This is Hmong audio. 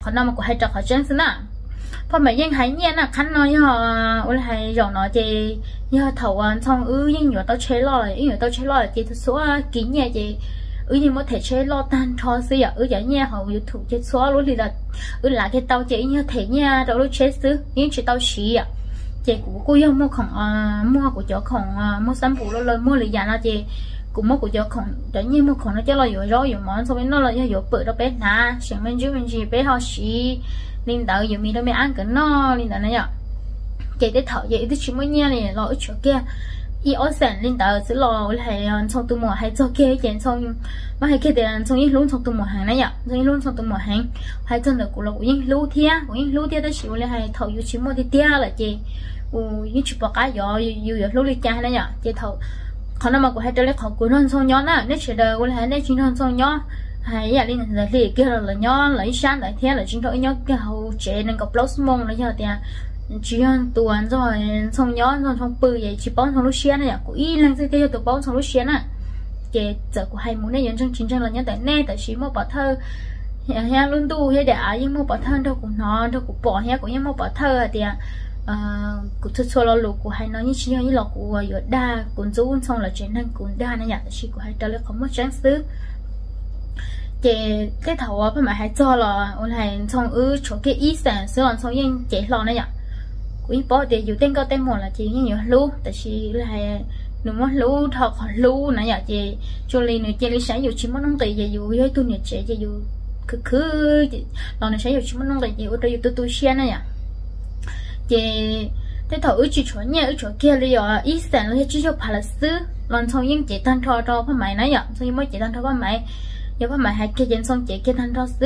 Qhov no mas kuv hais rau qhov tseeb xwb na. Phoj Maiv yeej hais nyiaj na, qhab no yog ua li hais zaum no ces yog thaum uas Ntxhoo wb yeej yuav tau tsheb loj lawm, yeej yuav tau tsheb loj lawm ces txhua txhua kis nyiaj ces wb yeej muab them tsheb loj tag nrho xwb yom. Wb cov nyiaj hauv YouTube ces txhua lub hli los wb lav kiag tau ces wb yog them nyiaj rau lub tsheb xwb, yeej tsis tau siv yom. Ces kuv kuj yog muag khoom, muag kuv cov khoom, muag xab npum los lawv muag lwm yam no ces kuv muab kuv cov khoom, cov nyiaj muag khoom no coj los yuav zaub yuav mov Ntxhoo peb noj los yog yuav pwm rau peb hnav, seem me ntsis me ntsis peb ho siv li ntawd, yuav mis rau me ab nkawd noj li ntawd na yom. Ces tej thaum ces wb twb tsis muaj nyiaj li los wb tshuav kiag ib ob xees li ntawd xwb los ua li hais Ntxhoo tus muam hais txog kiag ces Ntxhoo, muab hais kiag tias Ntxhoo yeej hlub Ntxhoo tus muam heev na yom, Ntxhoo yeej hlub Ntxhoo tus muam heev. Hais txog ntawm kuv los kuv yeej hlub thiab, kuv yeej hlub thiab tab sis ua li hais thaum yus tsis muaj tiag tiag lawm ces kuv yeej tsis pom qab yus yuav hlub li cas na yom. Ces thaum, qhov no mas kuv hais raws li qhov kuv nrog Ntxhoo nyob na, nej sawv daws ua li hais nej tsis nrog Ntxhoo nyob, hais ib yam li ntawd hli kiag los lawv nyob lawv ib sab ntawd thiab lawv tsis nrog wb nyob kiag hauv tsev nees nkaum plaub xuab moos los yog tias tsis yog tus uas Ntxhoo nyob Ntxhoo pw ces tsis paub Ntxhoo lub siab na yom. Kuv ib leeg xwb thiaj yog tus paub Ntxhoo lub siab na. Ces txawm kuv hais mus nej yuav ntseeg tsis ntseeg los nyob ntawm nej, tab sis muaj pov thawj thiab lub ntuj thiab daim av yeej muaj pov thawj nrog kuv hnov nrog kuv pom thiab kuv yeej muaj pov thawj hais tias kuv txhua txhua lo lus kuv hais no yeej tsis yog ib los kuv uas yuav dag kuv ntxub Ntxhoo lawv tsev neeg kuv dag na yom, tab sis kuv hais raws li qhov muaj tseeb xwb. Ces tej thaum uas Phaj Maiv hais txog los ua li hais Ntxhoo wb tshuav kiag ib xees xwb los Ntxhoo yeej cev hlo na yom. Kuv yeej paub tias yus tej nkauj tej muam los ces yeej yuav hlub, tab sis ua li hais nws muab hlub dhau qhov hlub na yom, ces zoo li nws cia li saib yus tsis muaj nuj nqis ces yus yog ib tug niam tsev ces yus khwv khwv los nws saib yus tsis muaj nuj nqis ces ua rau yus tu tu siab na yom. Ces tej thaum wb tsis tshuav nyiaj, wb tshuav kiag li os ib xees los yog tsib caug phav lawm xwb los Ntxhoo yeej cev tag nrho rau Phaj Maiv na yom, Ntxhoo yeej muab cev tag nrho Phaj Maiv. Yog Phaj Maiv hais kiag ces Ntxhoo cev kiag tag nrho xwb.